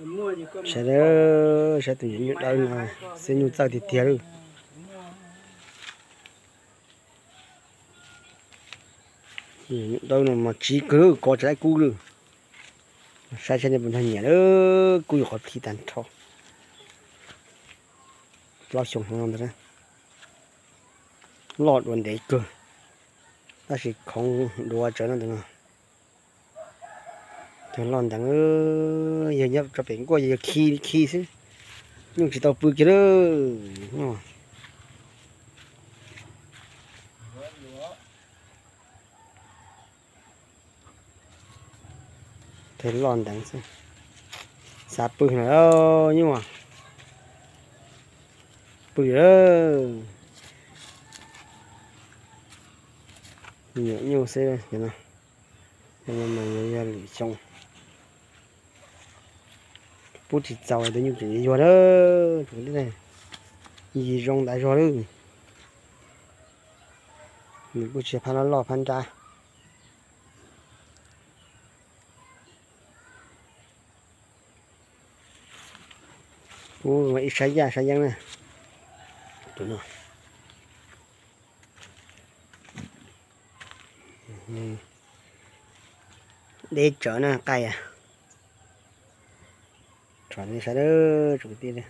Saib, saib tus nyuam nyuj dawb no, xwb nyuj txawj tiag tiag lawm. Nyuam nyuj dawb no mas tsiv kawg, kov tsis laib kub lawm. Saib saib nej puas nrog nyiam lawm, kub yuav qhov plhis tag nrho. Plaub xyoo no ntag, loj dua ntev kawg, tab sis khoov dua tsawv no ntawm no. Tus loj nteev, yog nyob rau pem nkuaj yog khi khi xwb, nyuj tsis tau pw kiag lawm. Tus loj nteev xwb, xav pw no nyuj, pw lawm. Nyuam nyuj xwb no, yog lwm xyoo. Pub tsis txaus tus nyuj tseem yuag lawm, yig zoo ntawd zog lawm. Nws kuj tsis phab loj loj phab nrab. Ub, ib sab yaj sab yeeb na. Deb tsawv na, qaij. Tsom nej saib, tsom kwv tij.